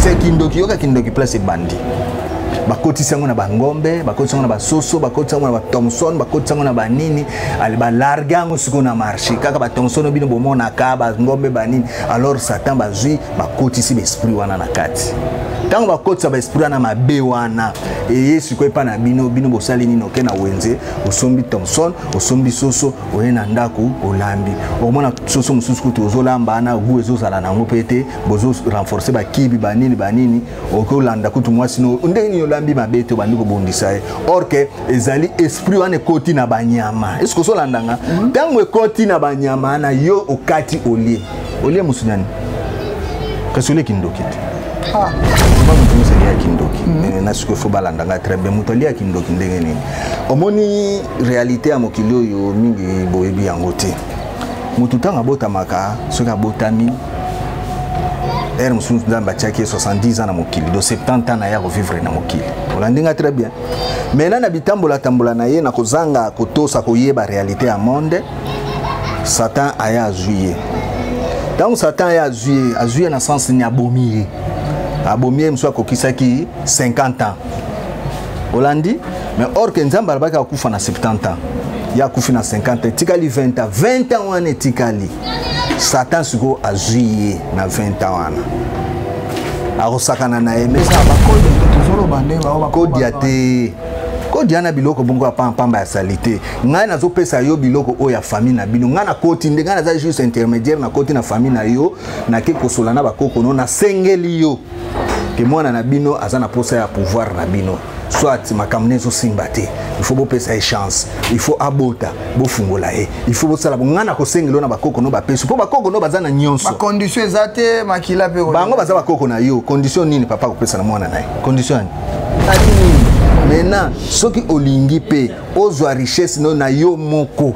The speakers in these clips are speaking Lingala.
Kosangisa kindoki, yoka kindoki place ebandi. Bakotisi yango na bangombe, bakotisi yango na basoso, bakotisi yango na bathomson, bakotisi yango na banini, ale balarge yango sikoyo na marché. Kaka bathomson bino bomonaka, bangombe, banini. Alors Satan bazwi, bakotisi baesprit wana na kati. Ntango bakotisa baesprit wana mabe wana, eye sikoyo epa na bino. Bino bosali nini? Oke na wenze, osombi thomson, osombi soso, oye na ndako, olambi. Okomona soso mosusu kutu ozolamba wana, gu ezozala nango mpe te. Bozo renforcer bakibi, banini banini. Okoki olanda kutu mwasi no ndenge nini olambi mabe te, obandi kobundisa ye. Or ke ezali esprit wana ekoti na banyama. Eske ozolanda nga? Ntango ekoti na banyama wana, yo okati, olie, olie mosu nani, kasi olie kindoki te. Ba moto nyonso aliaki ndoki. Na sikoyo fo balanda ngai très bien. Moto aliaki ndoki ndenge nini? Omoni réalité ya mokili oyo, mingi boyebi yango te. Motu ntango abotamaka, soki abotami ere mosusu, Nzambe atiaki ye 70 ans na mokili, do 70 ans na ye akovivre na mokili. Olandi nga très bien. Maintenant, na bitambola-tambola na ye, na kozanga kotosa, koyeba réalité ya monde, Satan aya azwi ye. Ntango Satan aya azwi ye, azwi ye na sens nini? Abomi ye. Abomi ye, mosusu akokisaki 50 ans. Olandi? Mais or ke Nzambe alobaki akufa na 70 ans, ye akufi na 50 ans, etikali 20 ans. 20 ans wana etikali, Satan sikoyo azwi ye na 20 ans wana, akosakana na ye. Kodia te, kodia na biloko bongo ya pampamba ya sali te. Ngai nazopesa yo biloko oyo ya famille na bino. Ngai nakoti nde, ngai naza juste intermédiaire. Nakoti na famille na yo, nake kosola na bakoko no, nasengeli yo ke mwana na bino aza na posa ya pouvoir na bino, soit makambo nde ezosimba te, il faut bopesa ye chance, il faut abota, bofungola ye, il faut bosala. Ngai na kosengela yo na bakoko no, bapesi, mpo bakoko no baza na nyonso. Bacondition eza te, makila mpe. Bango baza bakoko na yo. Condition nini papa akopesa na mwana na ye? Condition yani ali nini? Maintenant, soki olingi mpe ozwa richesse no na yo moko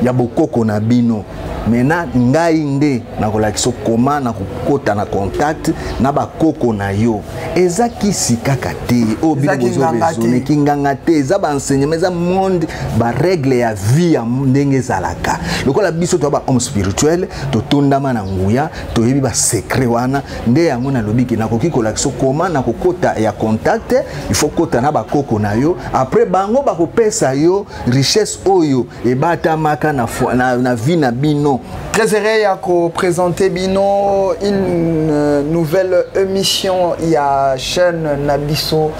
ya bokoko na bino, maintenant ngai nde nakolakisa koma na kokota na contact na bakoko na yo. Eza kisi kaka te oyo bino bozoraisonner, kinganga te. Eza baenseignement, eza monde, barègle ya vie ya ndenge ezalaka. Lokola biso toya bahomme spirituel, totondama na nguya, toyebi basecret wana. Nde yango nalobi ke nakoki kolakisa koma na kokota ya contact. Il faut kota na bakoko na yo, après bango bakopesa yo richesse oyo ebatamaka na vie na bino. Très heureux ya koprésenter bino une nouvelle émission ya chaîne na biso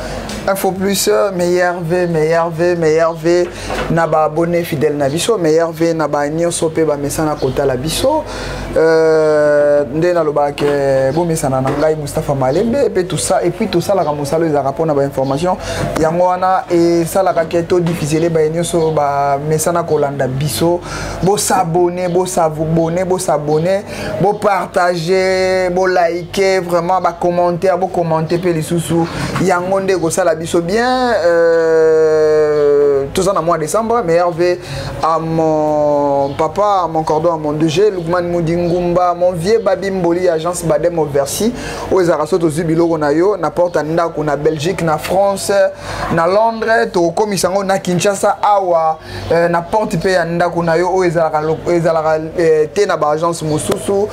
Info Plus. Meilleurs vœux, meilleurs vœux, meilleurs vœux na baabonné fidèle na biso, meilleurs vœux na banyonso mpe bamesana kotala biso. Nde nalobaka bomesana na ngai Mustapha Malembe mpe tout ça. Et puis tosalaka mosala ezalaka mpona bainformation. Yango wana esalaka ke todiffusele baye nyonso bamesana kolanda biso. Bosabone, bosabone, bosabone, bopartage, bolike, vraiment bacommentaire, bokommente mpe lisusu. Yango nde ekosala biso bien. Toza na mois décembre. Meilleurs vœux à mon papa, à mon cordon, à mon DG Lukman Mudingumba, mon vieux Babi Mboli, agence Badem Oversi oyo ezalaka so tozwi biloko na yo na porte ya ndako, na Belgique, na France, na Londres, tokokomisa yango na Kinshasa awa, na porte mpe ya ndako na yo. Oyo ezalaka te na baagence mosusu.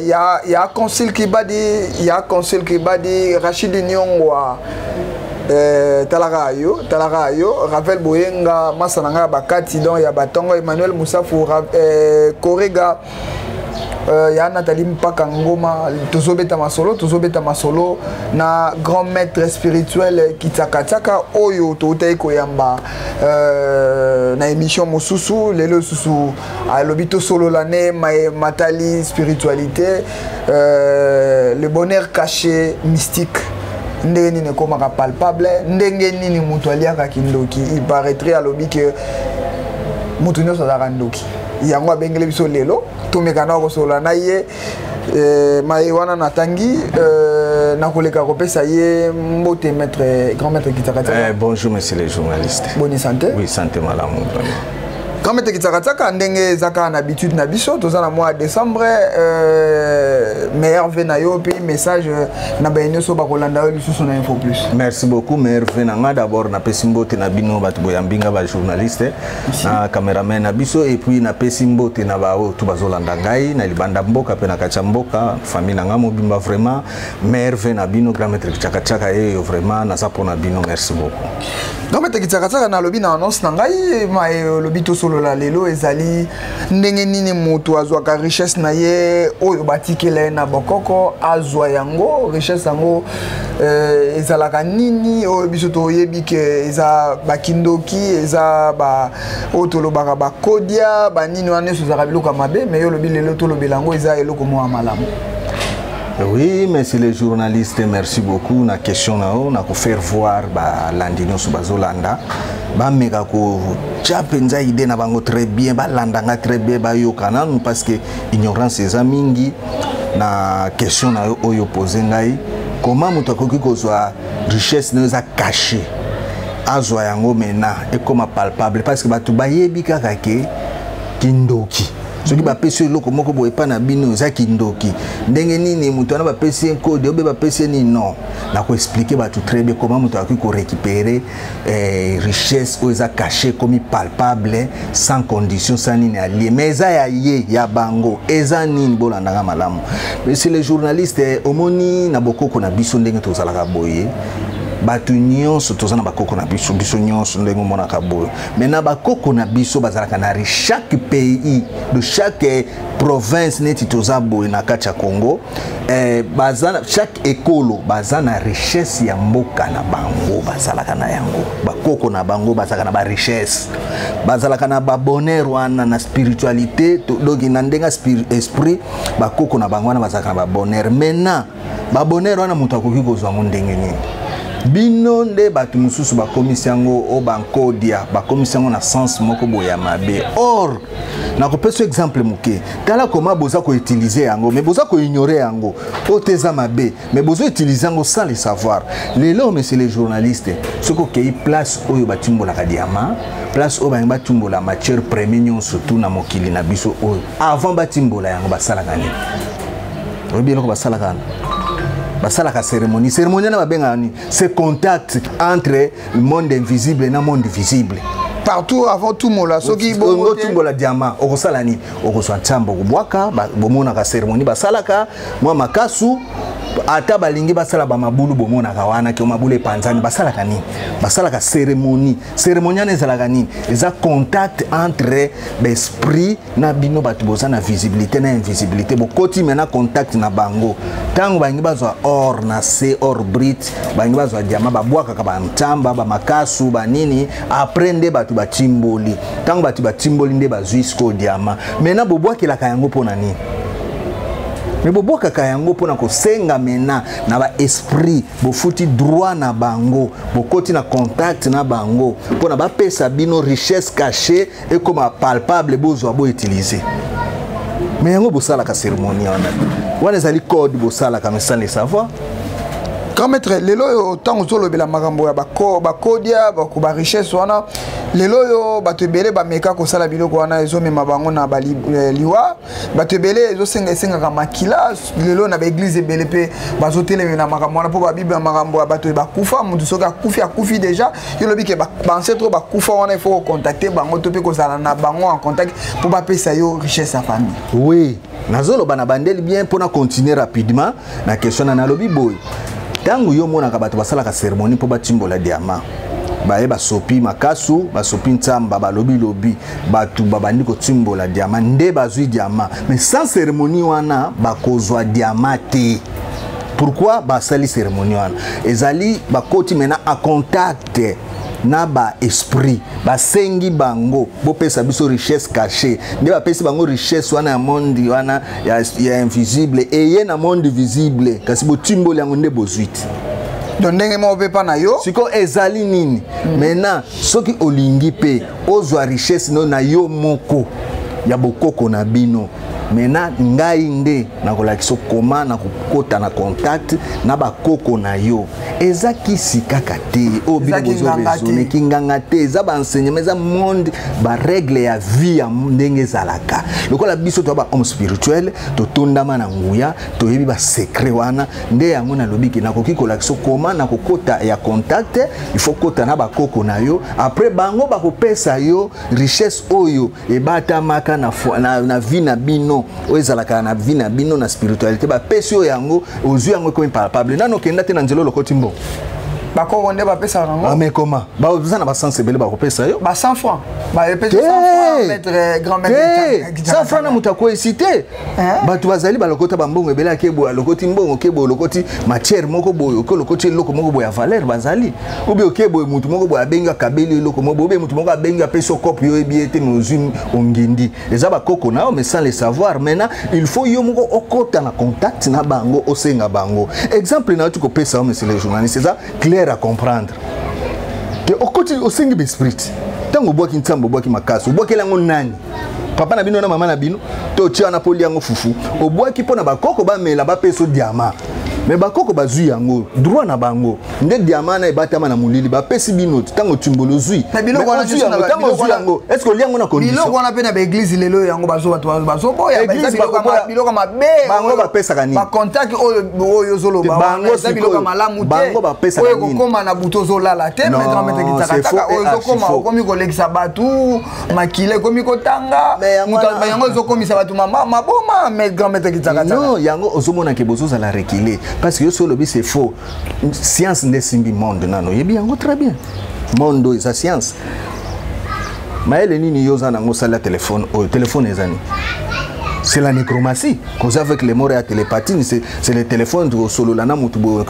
Ya Consul Kibadi, ya Consul Kibadi, Rachid Nyongwa, talaka yo, talaka yo, Ravel Boyenga, masa na ngai ya bakati, donc ya batongo, Emmanuel Musafu, Korega, ya Nathalie Mpaka Ngoma. Tozobeta masolo, tozobeta masolo na grand maître spirituel Kitsakatsaka oyo toutaki koyamba na émission mosusu. Lelo lisusu alobi tosolola ne matali spiritualité, le bonheur caché mystique, ndenge nini ekomaka palpable, ndenge nini moto aliaka kindoki. Il paraîtrait, alobi ke moto nyonso azalaka ndoki. Yango abengeli biso lelo, tomeka na kosolola na ye. Maye wana natangi, nakoleka kopesa ye mbote. Maître, grand maître Kitakatia. Bonjour monsieur les journalistes. Boni santé? Oui, santé malamu vraiment. Grand maître Kitsakatsaka, ndenge eza kaka na habitude na biso, toza na mois ya décembre, meilleur vœu na yo mpe message na baye nyonso bakolanda yo lisusu na Info Plus. Merci beaucoup, meilleur vœu na nga. D'abord napesi mbote na bino bato boyambi nga, bajournaliste na cameraman na biso, et puis napesi mbote na baoyo tu bazolanda ngai na libanda mboka mpe na kati ya mboka, famille na nga mobimba. Vraiment, meilleur vœu na bino. Grand maître Kitsakatsaka yeyo, vraiment naza mpona bino. Merci beaucoup. Grand maître Kitsakatsaka, nalobi na annonce na ngai, ma olobi tosolola lelo ezali ndenge nini moto azwaka richesse na ye oyo batikela ye na bokoko, azwa yango. Richesse yango ezalaka nini? Oyo biso toyebi ke eza bakindoki, eza ba oyo tolobaka bakodia, banini wana nyonso ezalaka biloko ya mabe, mais yo olobi lelo tolobela yango eza eloko moko ya malamu. Oui, monsieur les journalistes, merci beaucoup. Na question na yo, na ko faire voir balandi nyonso bazolanda, bameka kotia mpenza idée na bango très bien, balanda nga très bien, bayoka nanu, parce que ignorance eza mingi. Na question na yo oyo pose ngai, comment moto akoki kozwa richesse na yo eza caché, azwa yango maintenant ekoma palpable? Parce que bato bayebi kaka ke kindoki, soki bapesi yo eloko moko boye epai na bino, eza kindoki. Ndenge nini moto wana bapesi ye nkode obe bapesi ye nini? Non, nakoexpliquer bato très bien comment moto akoki korécupérer richesse oyo eza caché ekomi palpable, sans condition, sans nini alie, mais eza ya ye, ya bango. Eza nini? Bolandanga malamu, monsieur le journaliste. Omoni, na bokoko na biso, ndenge tozalaka boye, bato nyonso toza na bakoko na biso, biso nyonso ndenge omonaka boye. Mais na bakoko na biso bazalaka na chaque pays de chaque province, neti toza boye na kati ya Congo, baza chaque ekolo baza na richesse ya mboka na bango, bazalaka na yango. Bakoko na bango bazalaka na barichesse, bazalaka na babonheur wana na spiritualité, donc na ndenge esprit, bakoko na bango wana bazalaka na babonheur. Maintenant, babonheur wana, moto akoki kozwa yango ndenge nini? Bino nde bato mosusu bakomisi yango oyo bankodia, bakomisi yango na sens moko boye ya mabe. Or nakopesa exemple moke. Tala koma boza koutiliser yango, mais boza koignorer yango. Oyo te eza mabe, mais bozoutiliser yango sans le savoir. Lelo, monsieur les journalistes, soki okei place oyo batimbolaka diamant, place oyo balingi batimbola matière première nyonso tu na mokili na biso oyo, avant batimbola yango basalaka nini? Oyebi eloko basalaka wana? Basalaka cérémonie. Cérémonie wana babengaka nini? C'est contact entre le monde invisible na monde visible. Partout avant tumola, soki bongo otimbola diamant, okosala nini? Okozwa ntiamba, okobwaka. Bomonaka cérémonie, basalaka mwa makasu, ata balingi basala bamabulu, bomonaka wana ke mabulu epanzani. Basalaka nini? Basalaka cérémonie. Cérémonie wana ezalaka nini? Eza contact entre baesprit na bino bato boza na visibilité na invisibilité. Bokoti maintenant contact na bango. Ntango balingi bazwa or na se, or brut, balingi bazwa diamant, babwakaka bantamba, bamakasu, banini. Après nde bato batimboli. Ntango bato batimboli nde bazwi sikoyo diamant. Maintenant, bobwakelaka yango mpo na nini? Me bobwakaka yango mpona kosenga mena na baesprit. Bofuti droit na bango, bokoti na contact na bango mpona bapesa bino richesse caché ekoma palpable, bozwa, boutiliser. Mais yango bosalaka cérémonie wana, wana ezali code bosalaka, mais sans le savoir. Grand maître, lelo oyo ntango ozolobela makambo ya bakodia, barichesse wana, lelo oyo bato ebele bameka kosala biloko wana, ezomema bango na baliwa. Bato ebele ezosenga, esengaka makila. Lelo na baéglise ebele mpe bazotelemela makambo wana, mpo babible ya makambo ya bato bakufa. Motu soki akufi, akufi déjà. Yo lobi ke baancêtre oyo bakufa wana, il faut kocontacter bango to mpe kozala na bango en contact mpo bapesa yo richesse ya famille. Oui, nazoloba na bandeli bien mpona continuer rapidement na question na. Nalobi boye: ntango yo omonaka bato basalaka cérémonie mpo batimbola diamant, baye basopi makasu, basopi ntsamba, balobi lobi, bato babandi kotimbola diamant, nde bazwi diamant. Mais sans cérémonie wana, bakozwa diamant te. Pourquoi basali cérémonie wana? Ezali bakoti maintenant en contact na baesprit, basengi bango: bopesa biso richesse caché. Nde bapesi bango richesse wana ya monde wana ya invisible, eye na monde visible, kasi botimboli yango nde bozwi te. Donc ndenge moko mpe mpa na yo. Sikoyo ezali nini? Maintenant, soki olingi mpe ozwa richesse no na yo moko ya bokoko na bino. Maintenant ngai nde nakolakisa koma na kokota na contact na bakoko na yo. Eza kisi kaka te oyo bino bozo raisonner, kinganga te, eza ba enseignement, eza monde, ba règle ya vie ya ndenge ezalaka. Lokola biso toza ba homme spirituel, totondama na nguya, toyebi ba secret wana, nde yango nalobi ke nakoki kolakisa koma na kokota ya contact. Il faut kota na bakoko na yo, après bango bakopesa yo richesse oyo ebatamaka na vie na bino, oyo ezalaka na vie na bino na spiritualité. Bapesi oyo yango, ozwi yango, ekomi palpable. Nano okenda te na nzela, olokoti mbongo. Bakoko nde bapesaka yango. Ah, mais comment? Baza na basense ebele, bakopesa yo. Ba 100 francs, bapesi 100 francs, maître, grand maître. 100 francs na moto akweyisi te. Bato bazali balokota bambongo ebele. Ake boye, alokoti mbongo, oke boye, olokoti matière moko boye, oke olokoti eloko moko boye ya valeur. Bazali obi oke boye, motu moko boye abengi, akabeli eloko moko boye, obe motu moko abengi, apesi okope, yo oyebi ye te, mais ozwi ongindi, eza bakoko na yo, mais sans le savoir. Maintenant il faut yo moko okota na contact na bango, osenga bango. Exemple na yo ti kopesa yo, monsieur le journaliste, eza clair à comprendre ke okoti, osengi baesprit. Ntango obwaki nsambo, obwaki makasi, obwakeli yango nani? Papa na bino na mama na bino to otia wana mpo olia yango fufu? Obwaki mpo na bakoko bamela, bapesa diama. Me bakoko bazwi yango, droit na bango nde diama na ebatama na molili, bapesi bino. Ntango timbolo ozwi yango, ozwi yango, est ce que olia yango na condition? Biloko wana mpe na baeglise lelo yango bato bazoboya biloko mabe. Bango bapesaka nini? Bacontact oyo ozoloba eza biloko malamu te. Bango bapesaka oyo ekokoma na butu, ozolala te, maître. Oyo ezokoma, okomi kolekisa bato makila, ekomi kotanga yango, ezokomisa bato maboma, mais grand maître Kitakataka. Non, yango ozomona ke bozozala reculer, parce que yo so olobi c'est faux. Science nde esimbi monde nano, oyebi yango très bien. Monde oyo eza science. Mayele nini yo oza nango osala telefone oyo? Telefone eza nini? C'est la nécromancie, causer avec les morts et la télépathie. C'est le téléphone, osolola na motu boye.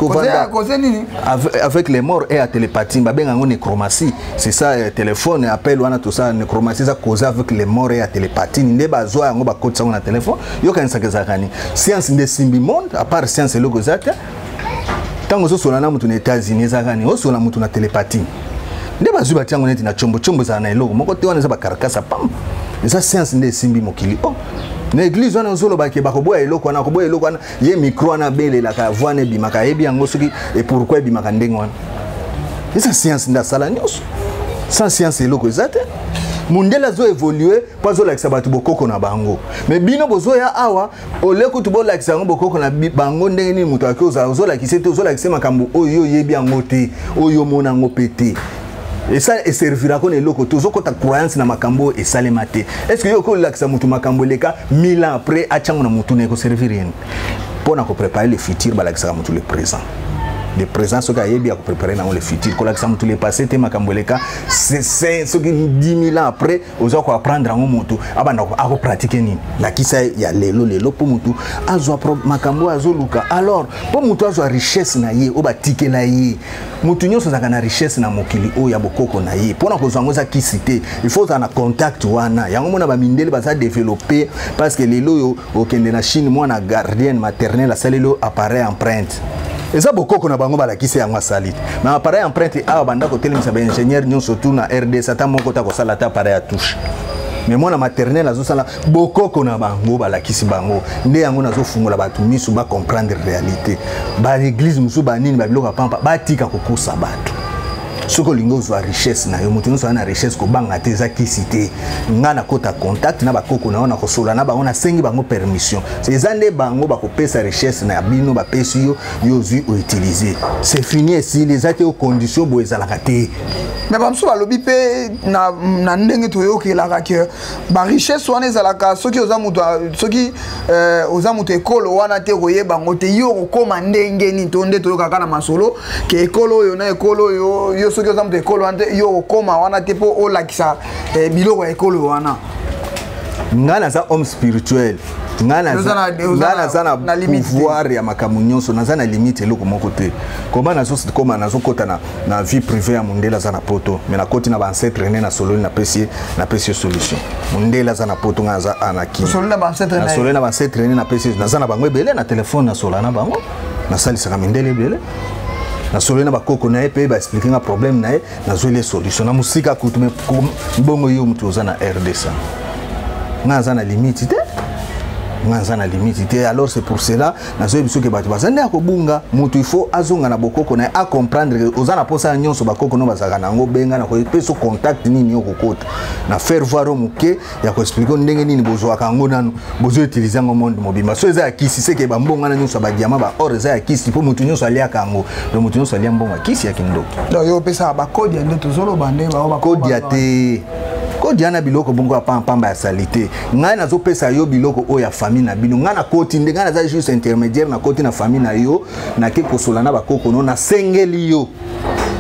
Avec les morts et la télépathie, babenga yango nécromancie, c'est ça. Téléphone, appel wana, tout ça, nécromancie, eza causer avec les morts et la télépathie. Nde bazwa yango, bakotisa yango na téléphone. Yokanisaka ezalaka nini? Science nde esimbi monde. À part science, eloko eza te. Ntango ozosola na motu na États-Unis, ezalaka nini? Osola motu na télépathie. Nde bazwi, batia yango neti na tshombo. Tshombo ezala na eloko moko te, wana eza bacarcasse pamba. Eza science nde esimbi mokili. Oh, na église wana ozolobake bakoboya eloko wana, akoboya eloko wana, ye micro wana abelelaka, voix wana ebimaka, ayebi yango soki e pourquoi ebimaka ndenge wana? Eza science nde asala nyonso. Sans science, eloko eza te. Mondele azo évolue mpo azolakisa bato bokoko na bango, mais bino bozoya awa, ole kutu bolakisa yango bokoko na bango ndenge nini? Moto aki ozala ozolakisa te, ozolakisa makambo oyo oyebi yango te, oyo omona yango mpe te, esa eservirako na eloko te. Ozokɔta croyance na makambo oyo esalema te. Est ce que yo okolakisa motu makambo eleka 1000 ans, après atiango na motu na ekoservir yeni? Mpo na kopréparer le futur, balakisaka motu le présent. Le présent, soki ayebi, akopréparer nango le futur. Kolakisa motu le passé te, makambo eleka soki 10 000 ans après, oza koapprendre yango, motu abanda akopratike nini? Lakisa ya lelo lelo mpo motu azwa makambo oyo azoluka. Alors mpo motu azwa richesse na ye oyo batikela ye, motu nyonso azalaka na richesse na mokili oyo ya bokoko na ye. Mpona kozwa yango eza kisi te, il faut ozala na contact wana. Yango mona bamindele baza développé, parce que lelo oyo okende na Chine, mwana gardienne maternelle asaleli oyo appareil empreinte. Eza bokoko na bango, balakisi yango, asali te. Mais appareil empreinte awa, banda kotelemisa baingénieur nyonso tu na RDC, ata moko ta kosala ata appareil ya touche. Mais mwana maternelle azosala. Bokoko na bango balakisi bango nde yango. Nazofungola bato miso bacomprendre réalité. Baeglise mosusu banini, babiloko ya pampa, batika kokosa bato. Soki olingi ozwa richesse na yo, moto nyonso aza na richesse, kobanga te, eza kisi te. Nga nakota contact na bakoko na yo, nakosola na bango, nasengi bango permission. Eza nde bango bakopesa richesse na bino, bapesi yo, yo ozwi, outiliser, c'est fini, esili. Eza te condition boye, ezalaka te. Mais bamosusu balobi mpe na ndenge toyokelaka ke barichesse wana ezalaka soki oza moto, soki oza moto ekolo wana te, koyeba yango te. Yo okokóma ndenge nini? To nde toyokaka na masolo ke ekolo oyo na ekolo oyo, yo soki oza moto ekolo wana te, yo okokóma wana te mpo olakisa biloko ya ekolo wana. Ngai naza homme spirituel, ngai naza na pouvoir ya makambo nyonso, naza na limite eloko moko te. Koma nazokoma, nazokɔta na vie privée ya mondele aza na Poto, mais nakoti na baancêtre ne, nasololi, napesi ye solution. Mondele aza na Poto, ngai aza anaki, nasololi na baancêtre ne, napesi ye. Naza na bango ebele na telefone, nasola na bango, nasalisaka mindele ebele. Nasololi na bakoko na ye mpe baexplike nga problème na ye, nazweli ye solution na mosika kutu. Me mbongo, yo moto oza na RDC, ngai aza na limite te. Nga naza na limite te. Alors c'est pour cela nazoyebi soki bato baza nde ya kobunga. Moto il faut azonga na bokoko na ye, acomprendre ke oza na mposa ya nyonso bakoko no bazalaka na yango. Benga na kopesa contact nini yo kokota na faire voir moke ya koexpliquer ndenge nini bozwaka yango, nanu bozoutiliser yango monde mobimba. So eza ya kisi, seke bambongo wana nyonso ya badiamant, baor, eza ya kisi, mpo moto nyonso aliaka yango. Donc moto nyonso alia mbongo ya kisi ya kindoki. Donc yo opesaka bakodia nde tozoloba nde bao? Kodia te, kodia na biloko bongo ya pampamba ya sali te. Ngai nazopesa yo biloko oyo ya famille na bino. Ngai nakoti nde, ngai naza juste intermédiaire. Nakoti na famille na yo, nake kosola na bakoko no, nasengeli yo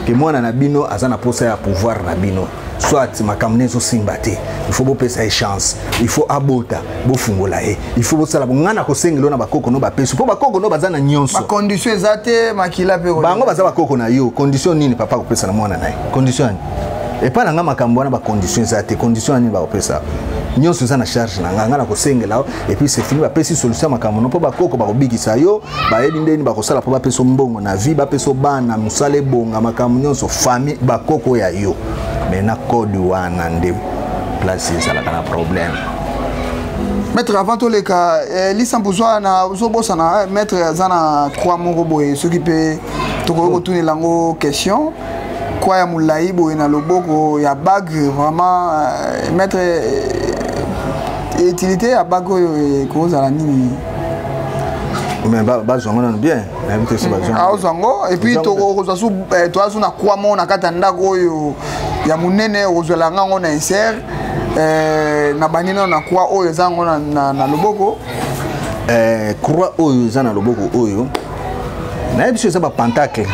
ke mwana na bino aza na posa ya pouvoir na bino, soit makambo ne ezosimba te, il faut bopesa ye chance, il faut abota, bofungola ye, il faut bosala bo. Ngai nakosengela yo na bakoko no, bapesi, mpo bakoko no baza na nyonso. Bacondition eza te, makila mpe. Bango baza bakoko na yo. Condition nini papa akopesa na mwana na ye? Condition yani epai na nga makambo wana, bacondition eza te. Condition ya nini bakopesa? Nyonso eza na charge na nga. Nga nakosengela, et puis c'est fini. Bapesi solution ya makambo no, mpo bakoko bakobikisa yo, bayebi ndeni bakosala mpo bapesa mbongo na vie, bapesa bana mosala, ebonga makambo nyonso, famille, bakoko ya yo. Mais na code wana nde place ezalaka na problème. Maître, avant toleka lisa mpuzwa na ozobosana, maître aza na croix moko boye. Soki mpe tokoki kotunela yango question, croix ya molai boye na loboko ya bague, vraiment, maître, utilité ya bague oyo ekozala nini? Mais bazwa yango nano bien, nayebi te so bazwa. Aozwa yango, et puis tokozwa su, toza su na croix moko na kati ya ndako oyo ya monene. Okozwela yango na insert na banino na croix oyo eza yango na loboko. Croix oyo eza na loboko oyo, nayebi so eza bapentacle.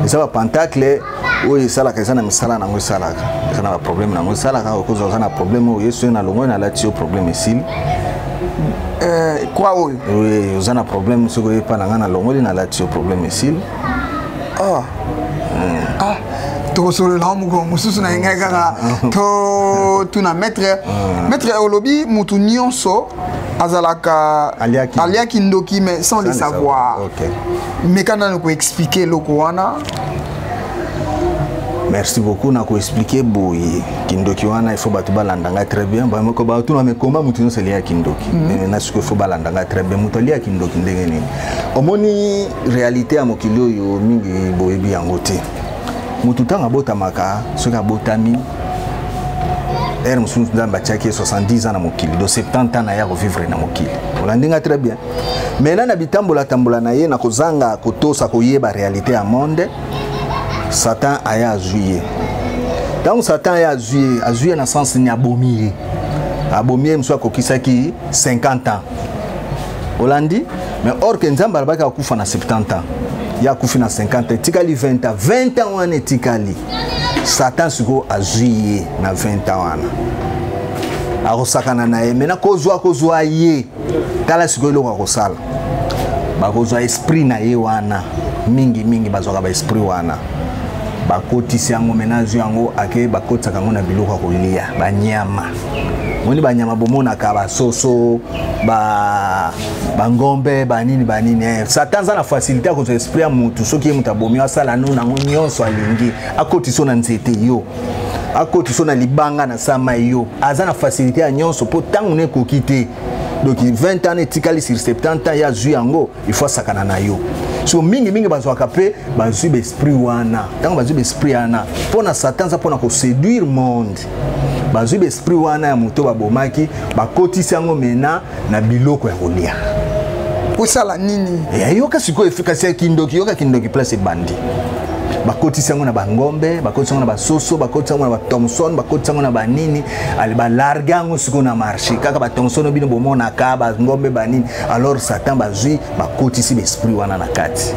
Eza bapentacle oyo esalaka, eza na misala nango, esalaka, eza na baproblème nango, esalaka. Okozwa, oza na problème oyo, yesu na longo nalati yo, problème esili. Croix oyo? Oui, oza na problème, soki oyepa na ngai, nalongoli, nalati yo, problème esili. Ah. Ah, tokosolola mokolo mosusu na ngai. Kaka totuna maître. Maître, olobi mutu nyonso azalaka aliaki ndoki, mais sans le savoir. Meka nano koexpliquer eloko wana. Merci beaucoup. Na koexpliquer boye, kindoki wana, il faut bato balanda ngai très bien. Bamoko batuna: "Me koma motu nyonso aliaki kindoki?" Na sikoyo, il faut balanda ngai très bien. Moto aliaki kindoki ndenge nini? Omoni, réalité ya mokili oyo, mingi boyebi yango te. Motu ntango abotamaka, soki abotami ere mosusu, Nzambe atiaki ye 70 ans na mokili, do 70 ans na ye akovivre na mokili. Olandi nga très bien. Maintenant, na bitambola-tambola na ye, na kozanga kotosa, koyeba réalité ya monde, Satan aya azwi ye. Ntango Satan aya azwi ye, azwi ye na sens nini? Abomi ye. Abomi ye, mosusu akokisaki 50 ans. Olandi? Mais or ke Nzambe alobaki akufa na 70 ans, ye akufi na 50 ans, etikali 20 ans. 20 ans wana etikali, Satan sikoyo azwi ye na 20 ans wana, akosakana na ye. Maintenant, kozwa ye, tala sikoyo eloko akosala: bakozwa esprit na ye wana. Mingimingi bazwaka baesprit wana, bakotisi yango. Mena azwi yango, ake bakotisaka yango na biloko ya kolia, banyama. Moni banyama bomonaka, basoso, bangombe, banini banini. Satan aza na facilité ya kozwa esprit ya motu. Soki ye moto abomi, asala no nango nyonso alingi. Akotisa na nzete yo, akotisa na libanga na sama yo, aza na facilité ya nyonso, mpo ntango na ekoki te. Donc 20 ans etikali sur 70 ans, ye azwi yango, il faut asakana na yo. So mingimingi bazwaka mpe, bazwi baesprit wana. Ntango bazwi baesprit wana, mpo na Satan aza mpona koséduire monde, bazwi baesprit wana ya moto babomaki, bakotisi yango mena na biloko ya kolia. Kosala nini? Yoka sikoyo efficace ya kindoki. Yoka kindoki place ebandi: bakotisi yango na bangombe, bakotisi yango na basoso, bakotisi yango na bathomson, bakotisi yango na banini. Ale balarguer yango sikoyo na marché, kaka bathomson bino bomonaka, bangombe, banini. Alors Satan bazwi, bakotisi baesprit wana na kati.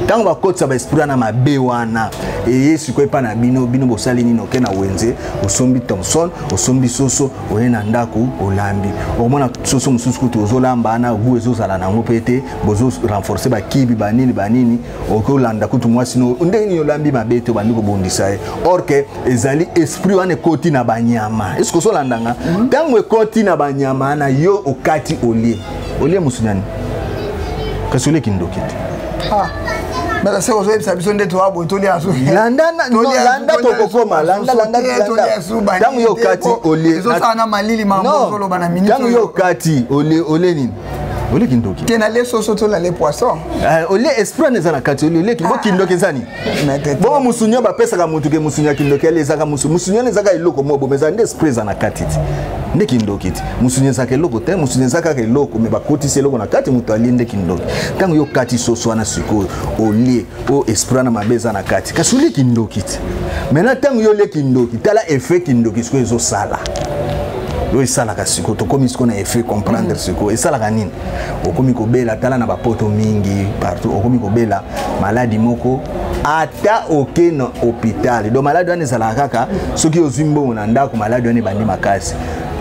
Ntango bakotisa baesprit wana mabe wana, eye sikoyo epa na bino. Bino bosali nini? Oke na wenze, osombi thomson, osombi soso, oye na ndako, olambi. Okomona soso mosusu kutu ozolamba wana, gu ezozala nango mpe te. Bozo renforcer bakibi, banini banini. Okolanda kutu mwasi no ndenge nini olambi mabe te, obandi kobundisa ye. Or ke ezali esprit wana ekoti na banyama. Eske ozolandanga? Ntango ekoti na banyama wana, yo okati, olie, olie mosu nani? Kasi olie kindoki te. Ah. Mais se ozoyebisa biso nde toya boye tolia landa landa tokokoma landa landa ntango yo okati olie ezosala na malili mambo ozoloba na minute. Ntango yo okati olie, olie nini? Olie kindoki te? Nalie soso to nalie poisson. Olie esprit wana eza na kati. Olie bo kindoki eza nini? Bongo mosuni oyo bapesaka motu ke mosuni ya kindoki ali ezaka mosuni wana ezaka eloko moko boma eza nde esprit eza na kati ti nde kindoki ti. Mosuni ezaka eloko te, mosuni eza kaka eloko, me bakotisi eloko na kati, moto alie nde kindoki. Ntango yo okati soso wana sikoyo, olie oyo esprit wana mabe eza na kati, kasi olie kindoki ti. Maintenant, ntango yo olie kindoki, tala effet kindoki sikoyo ezosala oyo esalaka sikoyo. Tokomi sikoyo na effet, comprendre sikoyo esalaka nini. Okomi kobela, tala na bapoto mingi partout, okomi kobela maladi moko, ata oke na hôpital. Donc maladi wana ezalaka kaka soki ozwi mbongo na ndako. Maladi wana ebandi makasi,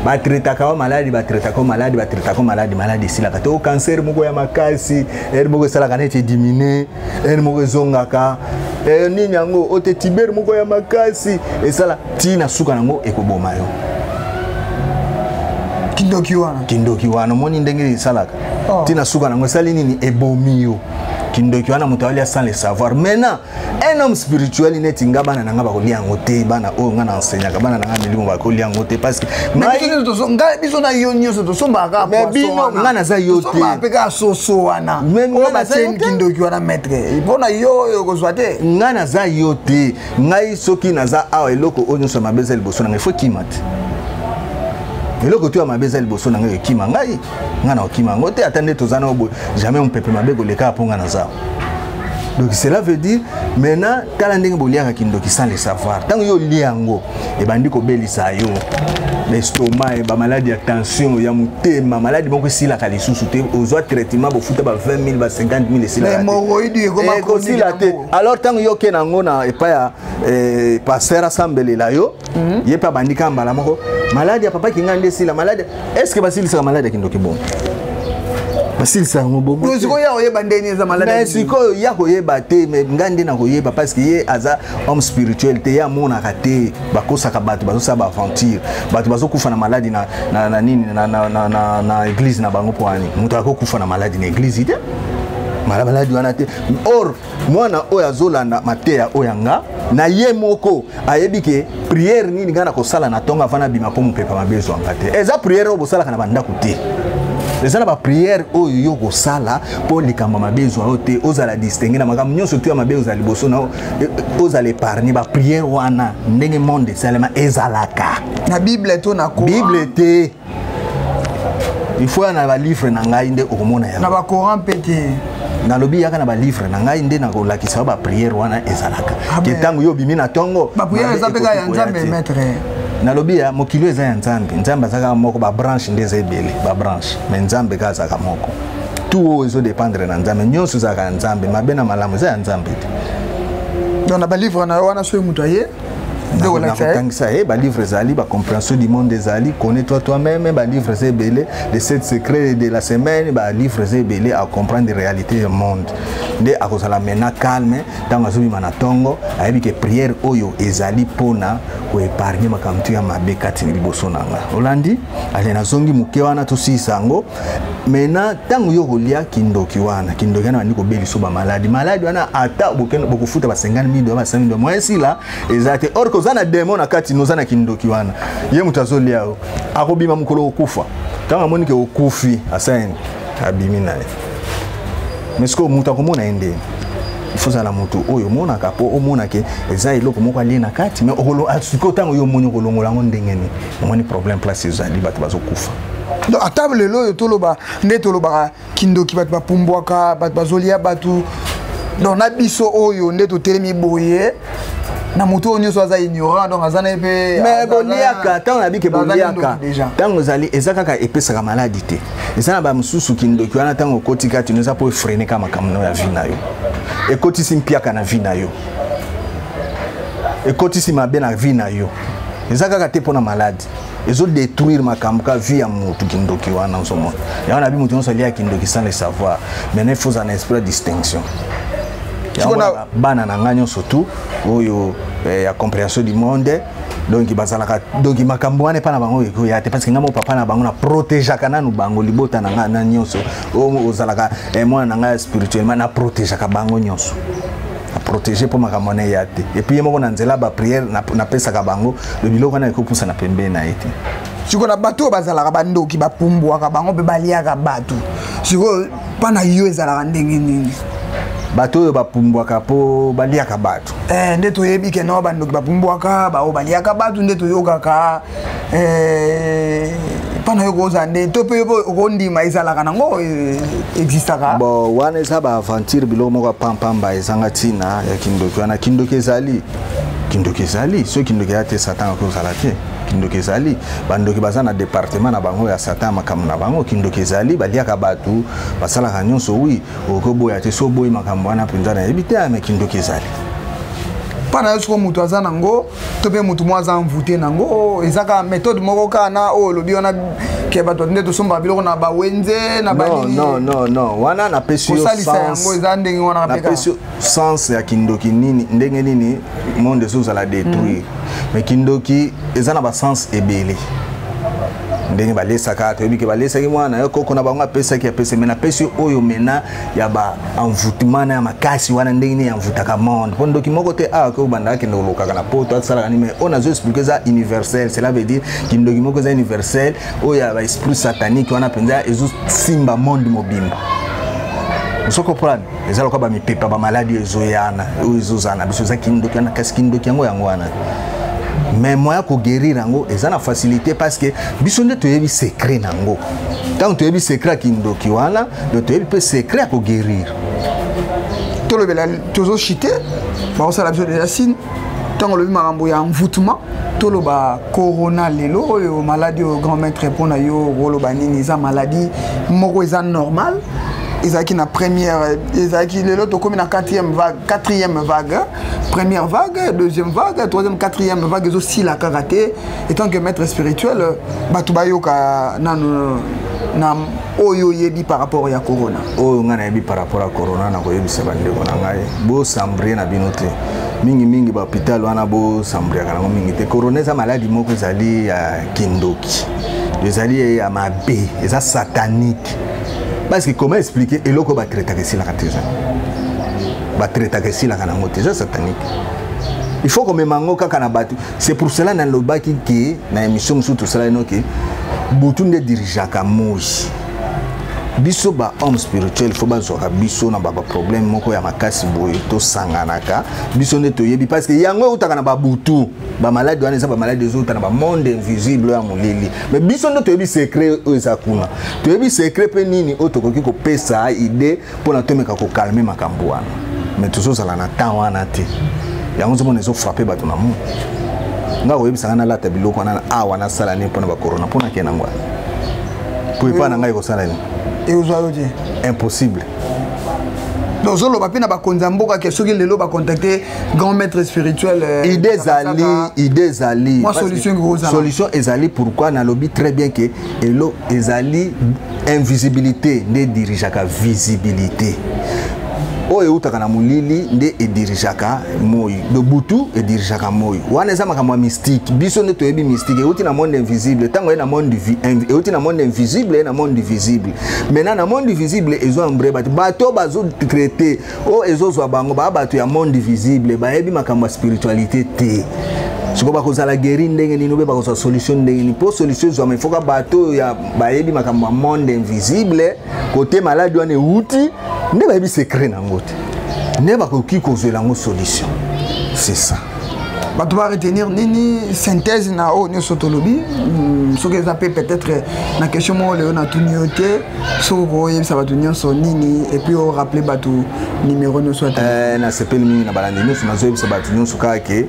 batraitaka yo maladi, batraitaka yo maladi, batraitaka yo maladi, maladi esilaka te. O cancer moko ya makasi, heure moko esalaka neti ediminuer, heure moko ezongaka. Nini yango o te, tumeur moko ya makasi esala ntina suka nango ekoboma yo. Kindoki wana. Kindoki wana, omoni ndenge esalaka? Oh. Ntina suka nango esali nini? Ebomi yo. Kindoki wana, moto alia sans le savoir. Maintenant, un homme spirituel neti nga, bana na nga bakolia yango te. Bana oyo nga na enseignaka, bana na nga milimo, bakolia yango te, parce que ngai, biso na yo nyonso tosombaka. Mais bino, nga naza yo te. Mpe kaka soso wana oyo batie kindoki wana, maître, mpona yo oyo kozwa te. Nga naza yo te. Ngai soki naza awa, eloko oyo nyonso ya mabe eza liboso na ngai, faut kima te. Eloko to ya mabe eza liboso na ngai, ekima ngai. Ngai na okima yango te. Ata nde toza na boye, jamais mopepe mabe koleka mpo ngai naza. Donc cela veut dire, maintenant, tala ndenge boliaka kindoki sans le savoir. Ntango yo olia yango, ebandi kobelisa yo l'estomac, bamaladi ya tension, ya motema, maladi moko esilaka lisusu te. Ozwa traitement, bofuta ba 20 000, ba 50 000, esilaka te. Alors ntango yo oke nango na epai ya pasteur, asambelela yo, ye mpe abandi kaka mbala moko: maladi ya papa kinga nde esila. Maladi, est ce que basilisaka maladi ya kindoki bongo? Basilisa yango bongo? Sikoyo ya koyeba ndeni eza maladi? Mais sikoyo ya koyeba te, mais ngai nde nakoyeba, parce que ye aza homme spirituel te, ye amonaka te. Bakosaka bato, bazosala baaventure, bato bazokufa na maladi na nini, na église na bango. Mpo ani moto akokufa na maladi na église te, maladi wana te? Or mwana oyo azolanda mateya oyo yanga na ye moko ayebi ke prière nini ngai na kosala na ntongo avant nabima mpo mopepa mabe ezwanga te. Eza prière oyo bosalaka na bandako te. Eza na baprière oyo yo kosala mpo likambo mabe ezwa yo te, ozala distingue na makambo nyonso to ya mabe ozala liboso na, ozala épargne. Baprière wana, ndenge monde esalema, ezalaka na Bible to na Bible te. Il faut ya na balivre na ngai nde okomona yango. Na bacoran mpe te? Nalobi yaka na balivre na ngai nde nakolakisa yo baprière wana ezalaka ke ntango yo obimi na ntongo. Baprière eza mpe kaka ya Nzambe, maître? Nalobi ya mokili eza ya Nzambe. Nzambe aza kaka moko. Babranche nde eza ebele, babranche, mais Nzambe kaka azalaka moko. Tout oyo ezodépendre na Nzambe, nyonso ezalaka ya Nzambe. Mabe na malamu eza ya Nzambe te. Donc na balivre na yo wana, soki moto aye? Nakotangisa ye balivre. Ezali bacompréhension du monde, ezali Connais-toi toi-même, balivre eza ebele, Les sept secrets de la semaine, balivre eza ebele. Acomprendre réalité ya monde nde akozala maintenant calme. Ntango azobima na ntongo, ayebi ke prière oyo ezali mpona koépargner makambo to ya mabe kati liboso na nga. Olandi? Ale, nazongi moke wana, tosilisa yango. Maintenant, ntango yo kolia kindoki wana, kindoki wana bandi kobelisa bamaladi. Maladi wana, ata bokofuta ba 50 000, ba 100 000, moyen esila eza te. Or koza na démon na kati, noza na kindoki wana, ye moto azolia yo, akobima mokolo okufa. Ntango amoni ke okufi, asani abimi na ye. Mais sikoyo moto akomona ye ndeni? Il faut ozala moto oyo omonaka mpo omonake eza eloko moko alie na kati. Mais sikoyo ntango yo omoni, okolongola yango ndenge nini? Omoni problème place ezali, bato bazokufa. Donc ata lelo oyo toloba nde tolobaka kindoki, bato bapumbwaka, bato bazolia bato. Donc na biso oyo nde totelemi boye, na moto oyo nyonso aza ignorant, donc aza na ye mpe. Mais boliaka, ntango nayebi ke boliaka, ntango ezali, eza kaka epesaka maladi te. Eza na bamosusu kindoki wana, ntango okoti kati no, eza mpo efreiner ka makambo no ya vie na yo, ekotisi mpiaka na vie na yo, ekotisi mabe na vie na yo. Eza kaka te mpona maladi, ezodétruire makambo ka vie ya motu. Kindoki wana, ozomona yango nabi, motu nyonso alia kindoki sans le savoir. Maintenant, il faut ozala na esprit ya distinction. Bana na ngai nyonso tu oyo ya compréhension du monde. Donc bazalaka, donc makambo wana epa na bango ekoya te, parce que ngai mo papa na bango na protégeaka nanu bango, libota na ngai na nyonso oyo ozalaka mwana na ngai spirituellement, na protégeaka bango nyonso, na protéger mpo makambo wana eya te. Et puis ye moko na nzela baprière napesaka bango, le biloko wana ekopusa na pembeni na ye te. Sikoyo na bato oyo bazalaka bandoki, bapumbwaka bango mpe baliaka bato, sikoyo mpa na yo ezalaka ndenge nini? Bato oyo bapumbwaka mpo baliaka bato? Nde toyebi ke no bandoki bapumbwaka, baoyo baliaka bato, nde toyokaka. Mpa na yo kozala nde to mpe yo mpe okondima ezalaka nango, existaka? Bon, wana eza baaventure, biloko moko ya pampamba ezanga ntina ya kindoki wana. Kindoki ezali, kindoki ezali. Soki kindoki eya te, Satan akozala te. Kindoki ezali, bandoki baza na département na bango ya Satan, makambo na bango. Kindoki ezali, baliaka bato, basalaka nyonso. Oui, okoboya te. So oboyi makambo wana mpenza, nayebi te, mais kindoki ezali. Mpa na yo sikoyo, moto aza nango to mpe motu moko aza envoûté nango, eza kaka méthode moko kaka na oyo olobi wana ke bato nde tosombaka biloko na bawenze na banini? Non, non, non, wana napesi yo kosalisa yango eza ndenge wana. Napesi yo sens ya kindoki nini, ndenge nini monde ezozala détruire. Mais kindoki eza na basens ebele. Ndenge balesaka, toyebi ke balesaki mwana yo, koko na bango apesaki, apesi. Mais napesi oyo mena ya ba envoûtement na ya makasi wana, ndenge nini envoûtaka monde, mpo ndoki moko te awa ke obanda akende kolokaka na poto, asalaka nini. Mais oyo nazo expliquer eza universel. Cela veut dire kindoki moko eza universel, oyo ya baesprit satanique wana mpenza ezosimba monde mobimba. Ozo comprendre? Eza lokola bamipepa, bamaladi oyo ezoyana, oyo ezozala na biso, eza kindoki wana. Kasi kindoki yango wana, mais moyen koguérir yango eza na facilité, parce que biso nde toyebi secret nango. Ntango toyebi secret ya kindoki wana, donc toyebi mpe secret ya koguérir. Tolobela, tozochite, bakosala biso déjà signe. Ntango olobi makambo ya envoûtement, toloba corona lelo oyo, maladie oyo, grand maître, mpona yo okoloba nini? Eza maladie moko eza normal, ezalaki na première, ezalaki, lelo tokómi na quatrième vague. Quatrième vague, première vague, deuxième vague, troisième, quatrième vague, ezosila kaka te. Étant que maître spirituel, bato bayoka nanu na oyo oyebi par rapport ya corona. Oyo ngai nayebi par rapport ya corona, nakoyebisa bandeko na ngai, bosambrie na bino te mingimingi. Bahôpital wana bosambriaka nango mingi te. Corona eza maladie moko ezali ya kindoki, ezali ya mabe, eza satanique. Parce que comment expliquer eloko batraitaka esilaka te? Eza batraitaka esilaka nango te, eza satanique. Il faut komema yango kaka na bato. C'est pour cela nalobaki ke na émission mosusu tosalaki no ke butu nde dirigeaka moi. Biso bahomme spirituel, faut bazwaka biso na baproblème moko ya makasi boye, tosanganaka biso nde toyebi, parce que yango eutaka na babutu. Bamaladi wana eza bamaladi ezouta na bamonde invisible oyo ya molili, mais biso nde toyebi secret oyo eza kuna. Toyebi secret mpe nini oyo tokoki kopesa idée mpona tomeka kocalmer makambo wana. Mais tozozala na temps wana te. Yango ozomona ezofrapper bato na mu. Nga koyebisanga nalata biloko wana awa, nasala nini mpona bacorona, mpona ke nango wana, po epai na ngai ekosala nini? Ekozwa yo te. Impossible. Donc ozoloba mpe na bakonzi ya mboka ke soki lelo bacontacte grand maître spirituel, idée ezali, idée ezali. Mwa solution ekozala. Solution ezali. Pourquoi nalobi très bien ke elo ezali invisibilité nde edirigeaka visibilité. Oyo eutaka na molili nde edirigeaka moi de butu, edirigeaka moi wana. Eza makambo ya mystique. Biso nde toyebi mystique euti na monde invisible. Ntango ye na monde, euti na monde invisible, ye na monde visible. Maintenant na monde visible ezoembre bato, bato bazotraiter oyo ezozwa bango, baa bato ya monde visible, bayebi makambo ya spiritualité te. Sikoyo bakozala guéri ndenge nini, obe bakozwa solution ndenge nini? Mpo solution ezwama, ifoka bato oyo ya bayebi makambo ya monde invisible, kote maladie wana euti, nde bayebi secret nango te, nde bakoki kozwela yango solution. C'est ça. Bato baretenir nini, synthèse na oyo nyonso tolobi? Soki eza mpe peut-être na question moko lelo natuni yo te, soki okoyebisa bato nyonso nini, et puis orappeler bato numéro nyonso? Nasepeli mingi na balandi nyonso. Nazoyebisa bato nyonso kaka ke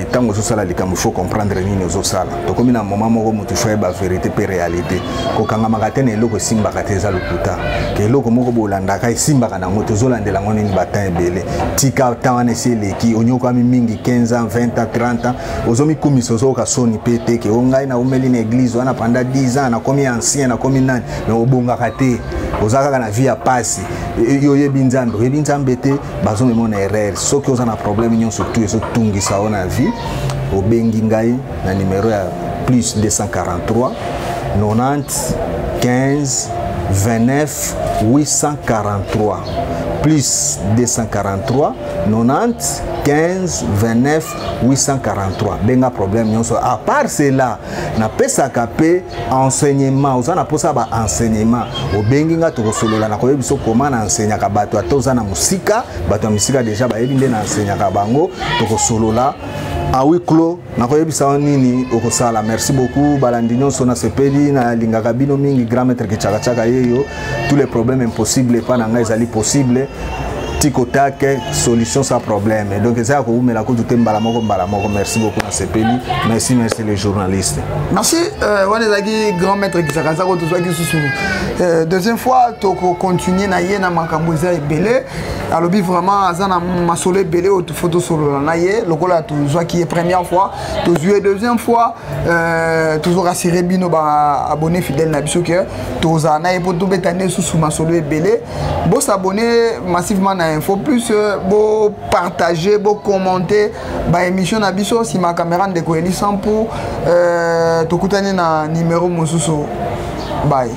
ntango ozosala likambo, il faut comprendre nini ozosala. Tokomi na moment moko moto faut ayeba vérité mpe réalité. Kokangamaka te na eloko esimbaka te, eza lokuta ke eloko moko bolandaka esimbaka nango. Tozolandela yango nini batemps ebele? Tika, temps wana esi eleki. Onyokwami mingi, 15 ans, 20 ans, 30 ans, ozomikumisa, ozoyoka soni mpe te ke o ngai naumeli na église wana pendant 10 ans, nakomi ancien, nakomi nani, mais obongaka te, oza kaka na vie ya pasi. Yo oyebi Nzambe, oyebi Nzambe te, bazomema na erreur. Soki oza na problème nyonso tu ezotungisa yo na vie, Obengi ngai na numero ya plus 243 90 15 29 843, plus 243 90 15 29 843. Benga, problème nyonso. À part cela, napesaka mpe enseignement. Oza na mposa ya baenseignement, obengi nga, tokosolola, nakoyebi biso koma na enseignaka bato. Ata oza na mosika, bato ya misika deja bayebi nde na enseignaka bango. Tokosolola à huis clos, nakoyebisa yo nini okosala. Merci beaucoup, balandi nyonso, nasepeli, nalingaka bino mingi. Grand maître Kichakachaka yeyo. Tous les problèmes impossibles epa na ngai ezali possible, tikotake solution sans problème. Donc eza ya kowumela kutu te, mbala moko, mbala moko. Merci beaucoup, nasepeli. Merci, merci les journalistes. Merci. Wana ezalaki grand maître Kisakasaka. Tozwaki susu deuxième fois, tokocontinue na ye na makambo eza ebele. Alobi vraiment aza na masolo ebele oyo faut tosolola na ye. Lokola tozwaki ye première fois, tozwi ye deuxième fois, tozorassurer bino baabonné fidèle na biso ke tozala na ye mpo tobeta nde susu masolo ebele. Bosabonner massivement na Info Plus, bopartager, bocommenter baémission na biso. Nsima caméra, ndeko Eli Sampu. Tokutani na numéro mosusu. Bye.